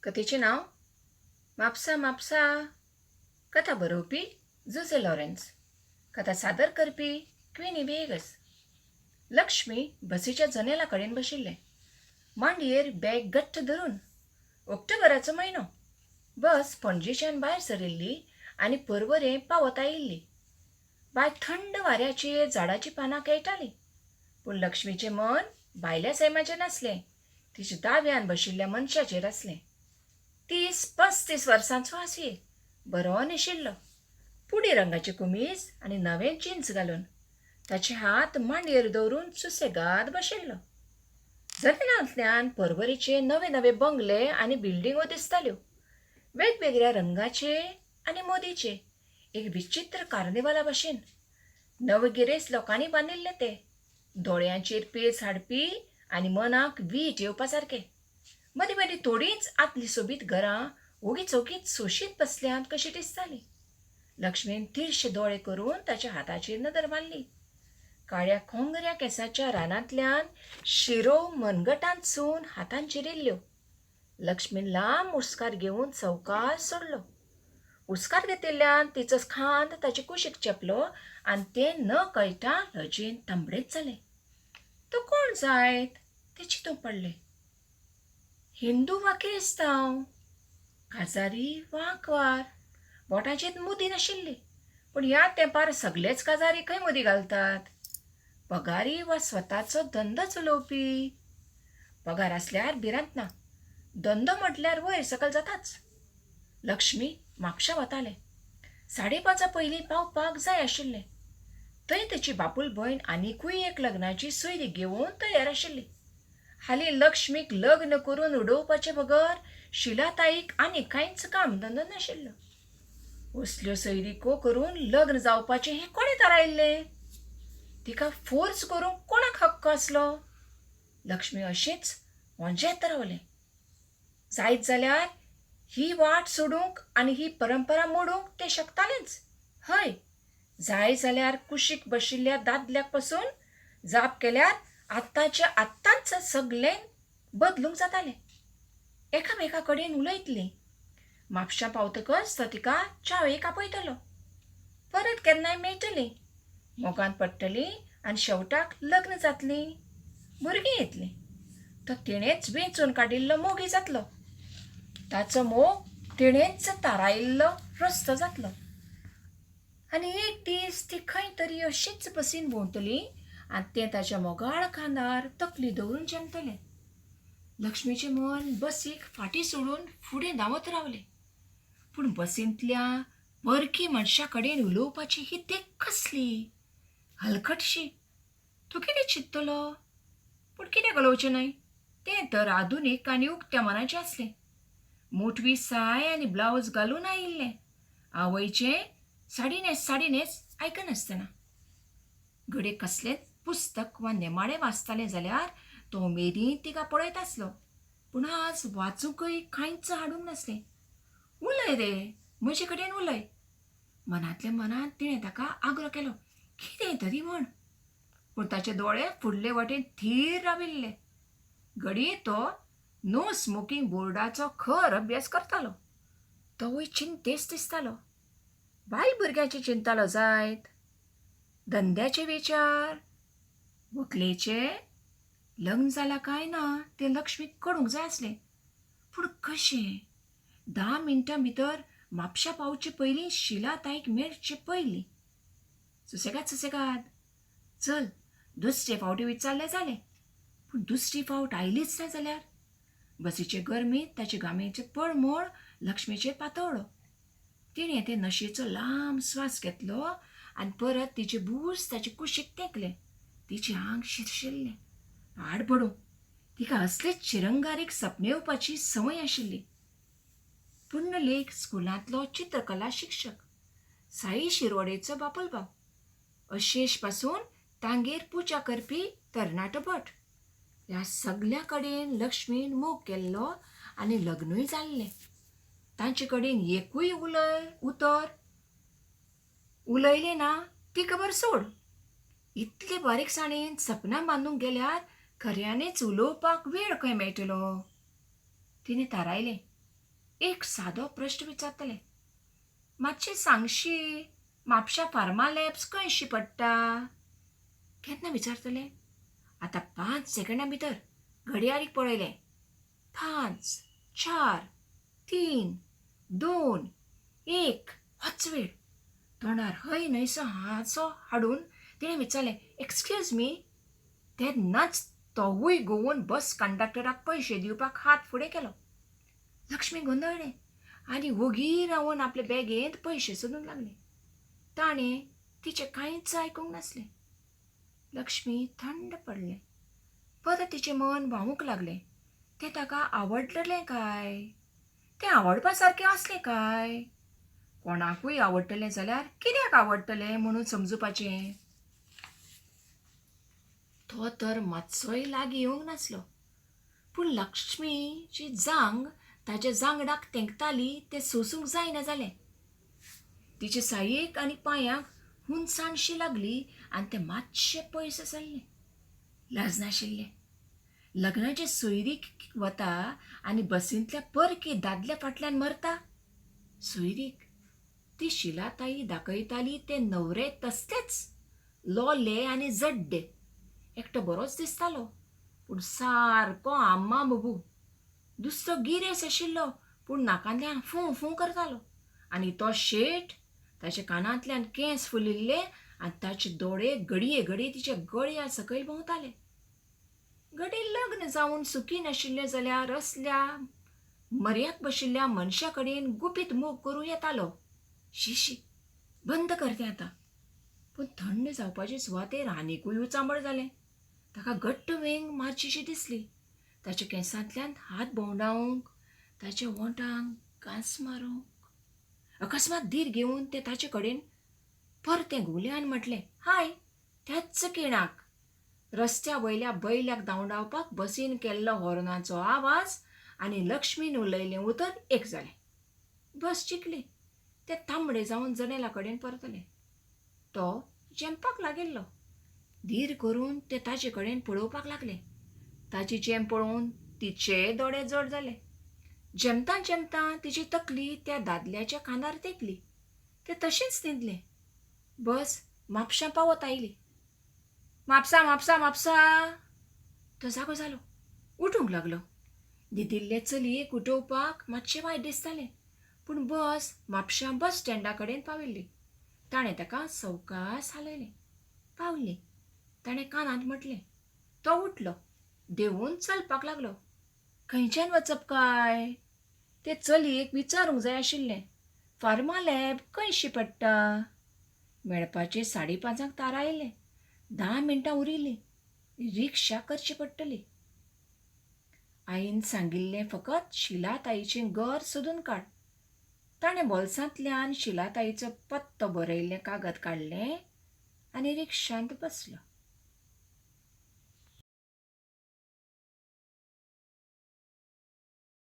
कथेचें नांव म्हापसा म्हापसा. कथा बरोवपी जुझे लॉरेन्स. कथा सादर करपी क्विनी व्हिएगस. लक्ष्मी बसीच्या जनेला कडेन बशिल्लें, मांडयेर बॅग घट्ट धरून. ऑक्टोबराचो म्हयनो. बस पणजेच्यान भायर सरिल्ली आनी पर्वरे पावत आयिल्ली. भायर थंड वाऱ्याचेर झाडाचीं पानां खेळटालीं. पूण लक्ष्मीचें मन भायल्या सैमाचेर नासलें, तिच्या दाव्यान बशिल्ल्या मनशाचेर आसलें. 30-35 वर्सांचो आसये, बरो न्हेशिल्लो, पुडी रंगाचें कुमीज आनी नवें जिन्स घालून, ताचे हात मांडयेर दवरून सुसेगाद बशिल्लो. जनेलांतल्यान पर्वरीचे नवे नवे बंगले आनी बिल्डिंगो दिसताल्यो, वेगवेगळ्या रंगाचे आनी मोदीचे, एक विचित्र कार्निवाला भशेन. नवगिरेस्त लोकांनी बांदिल्ले ते, दोळ्यांचेर पेज हाडपी आनी मनाक वीट येवपा सारके. मदीं मदीं थोडींच आतलीं सोबीत घरां ओगीच ओगीच सोंशीत बसल्यांत कशीं दिसतालीं. लक्ष्मीन तिरशे दोळे करून ताच्या हाताचेर नदर मारली. काळ्या खोंगऱ्या केंसाच्या रानांतल्यान शिरो मनगटांतसून हातान चिरिल्ल्यो. लक्ष्मीन लांब हुस्कार घेवन सवकास सोडलो. हुस्कार घेतिल्ल्यान तिचो खांद ताचे कुशीक चेपलो आनी तें न कळटां लजेन तांबडेंच जालें. तो कोण जायत तें चिंतूंक पडलें. हिंदू वा क्रिस्तांव, काजारी वा आंकवार, बोटांचेर मुदी नाशिल्ली. पूण ह्या तेंपार सगलेच काजारी खंय मुदी घालतात? पगारी वा स्वताचो धंदो चलोवपी? पगार आसल्यार भिरांत ना, धंदो म्हटल्यार वयर सकयल जाताच. लक्ष्मी म्हापशा वतालें. 5:30 पयलीं पावपाक जाय आशिल्लें. थंय ताची बापूल भयण आनिकूय एक लग्नाची सोयरी घेवन तयार आशिल्ली. हालीं लक्ष्मीक लग्न करून उडोवपाचे बगर शिलाताईक आनी कांयच काम धंदो नाशिल्लो. असल्यो सोयरिको करून लग्न जावपाचें हें कोणें थारायल्लें? तिका फोर्स करूंक कोणाक हक्क आसलो? लक्ष्मी अशेंच मोजेत रावलें. जायत जाल्यार ही वाट सोडूंक आनी ही परंपरा मोडूंक तें शकतालेंच. हय, जाय जाल्यार कुशीक बशिल्ल्या दादल्याक पसून जाप केल्यार आत्तांच्या आत्तांच सगलें बदलूंक जातालें. एकामेका कडेन उलयतलीं. म्हापशां पावतकच तो तिका च्यावेक आपयतलो. परत केन्नाय मेळटलीं, मोगान पडटलीं आनी शेवटाक लग्न जातलीं, भुरगीं येतलीं. तो तिणेंच वेंचून काडिल्लो मोगी जातलो. ताचो मोग तिणेंच थारायिल्लो रस्तो जातलो. आनी एक दीस ती खंय तरी अशीच बसीन भोंवतली आनी तें ताच्या मोगाळ खांदार तकली दवरून झेमतलें. लक्ष्मीचें मन बसीक फाटीं सोडून फुडें धांवत रावलें. पूण बसींतल्या परकी मनशा कडेन उलोवपाची ही देख कसली हलकटशी. तूं कितें चिंततलो? पूण कितें उलोवचें न्हय, तें तर आधुनीक आनी उक्त्या मनाचें आसलें. मोटवी साय आनी ब्लावज घालून आयिल्लें. आवयचें साडी न्हेस साडी न्हेस आयकनासतना. घडये कसलेंच पुस्तक वा नेमाळें वाचतालें जाल्यार तो उमेदीन तिका पळयत आसलो. पूण आज वाचूंकय कांयच हाडूंक नासलें. उलय रे, म्हजे कडेन उलय. मनांतल्या मनांत तिणें ताका आग्रो केलो, कितें तरी म्हण. पूण ताचे दोळे फुडले वटेन थीर राविल्ले. घडये तो नो स्मोकींग बोर्डाचो खर अभ्यास करतालो. तोवूय चिंतेस्त दिसतालो. बायल भुरग्यांची चिंतालो जायत, धंद्याचे विचार, व्हंकलेचे लग्न जालां काय ना तें लक्ष्मीक कळूंक जाय आसलें. पूण कशें? 10 मिनटां भितर म्हापशा पावचे पयलीं शिलाताईक मेळचे पयलीं. सुसेगाद सुसेगाद, चल दुसरे फावटी विचारलें जालें. पूण दुसरी फावट आयलीच ना जाल्यार? बसीचे गरमींत ताचे गामेचे पळमळ लक्ष्मीचेर पातळ्ळो. तिणें ते नशेचो लांब स्वास घेतलो आनी परत तिचे बूस ताचे कुशीक तेंकलें. तिचें आंग शिरशिरलें. पाड पडूं, तिका असलेच शिरंगारीक सपनेवपाची संवय आशिल्ली. पुंडलीक स्कुलांतलो चित्रकला शिक्षक, साई शिरोडेचो बापोलभाव, अशेश पासून तांगेर पुजा करपी तरणाटो भट. ह्या सगल्या कडेन लक्ष्मीन मोग केल्लो आनी लग्नूय जाल्लें. तांचे कडेन एकूय उतर उलयलें ना ती खबर सोड. इतले बारीकसाणेन सपनां बांदूंक गेल्यार खऱ्यांनीच उलोवपाक वेळ खंय मेळटलो? तिणें थारायलें, एक सादो प्रश्न विचारतलें, मातशें सांगशी म्हापशा फार्मा लॅब्स खंयशी पडटा? केन्ना विचारतलें? आतां 5 सेकंडां भितर घडयाळीक पळयलें. 5, 4, 3, 2, 1. होच वेळ. तोंडार हय न्हयसो हांसो हाडून तिणें विचारलें, एक्सक्यूज मी. तेन्नाच तोवूय घुंवून बस कंडक्टराक पयशे दिवपाक हात फुडें केलो. लक्ष्मी गोंदळ्ळें आनी वोगी रावन आपले बॅगेंत पयशे सोदूंक लागलें. ताणें तिचें कांयच आयकूंक नासलें. लक्ष्मी थंड पडलें. परत तिचें मन व्हांवूंक लागलें. तें ताका आवडटलें काय? तें आवडपा सारकें आसलें काय? कोणाकूय आवडटलें जाल्यार कित्याक आवडटलें म्हणून समजुपाचें? तो तर मातसोय लागीं येवंक नासलो. पूण लक्ष्मीची जांग ताच्या जांगडाक तेंकताली तें सोसूंक जायना जालें. तिचे सायेक आनी पांयांक हुनसाणशी लागली आनी तें मातशें पयस सरलें. लजनाशिल्लें. लग्नाचे सोयरीक वता आनी बसींतल्या परकी दादल्या फाटल्यान मरता. सोयरीक ती शिलाताई दाखयताली ते न्हवरे तसलेच लोले आनी जड्डे. एकटो बरोच दिसतालो पूण सारको आम्मा बबू. दुसरो गिरेस आशिल्लो पूण नाकांतल्यान फूं फूं करतालो. आनी तो शेठ, ताच्या कानांतल्यान केंस फुलिल्ले आनी ताचे दोळे घडये घडये तिच्या गळ्या सकयल भोंवताले. घडये लग्न जावन सुखी नाशिल्लें जाल्यार असल्या मर्याक बशिल्ल्या मनशा कडेन गुपीत मोग करूं येतालो. शिशी, बंद कर तें आतां. पूण थंड जावपाचे सुवातेर आनिकूय उचांबळ जालें. ताका घट्ट वेंग मारचीशी दिसली. ताच्या केंसांतल्यान हात भोंवडावंक, ताच्या ओंठांक घांस मारूंक. अकस्मात धीर घेवन तें ताचे कडेन परतें घुंवलें आनी म्हटलें, हाय. त्याच खिणाक रस्त्या वयल्या बैल्याक धांवडावपाक बसीन केल्लो हॉर्नाचो आवाज आनी लक्ष्मीन उलयलें उतर एक जालें. बस चिकली. तें तांबडे जावन जनेला कडेन परतलें. तो झेमपाक लागिल्लो. धीर करून तें ताचे कडेन पळोवपाक लागलें. ताची झेम पळोवन तिचे दोळे जड जाले. झेमतां झेमतां तिची तकली त्या दादल्याच्या कानार तेंकली. तें तशेंच न्हिदलें. बस म्हापशां पावत आयली. म्हापसा म्हापसा म्हापसा. तो जागो जालो. उठूंक लागलो. न्हिदिल्ले चलयेक उठोवपाक मातशें वायट दिसतालें. पूण बस म्हापशां बस स्टँडा कडेन पाविल्ली. ताणें ताका सवकास हालयलें. पावली. ताणें कानांत म्हटलें. तो उठलो. देंवून चलपाक लागलो. खंयच्यान वचप काय? ते चलयेक विचारूंक जाय आशिल्लें, फार्मा लॅब खंयशी पडटा? मेळपाचें 5:30 थारायलें. 10 मिनटां उरिल्लीं. रिक्षा करची पडटली. आईन सांगिल्लें फकत शिलाताईचें घर सोदून काड. ताणें बोल्सांतल्यान शिलाताईचो पत्तो बरयल्लें कागद काडलें आनी रिक्षांत बसलो.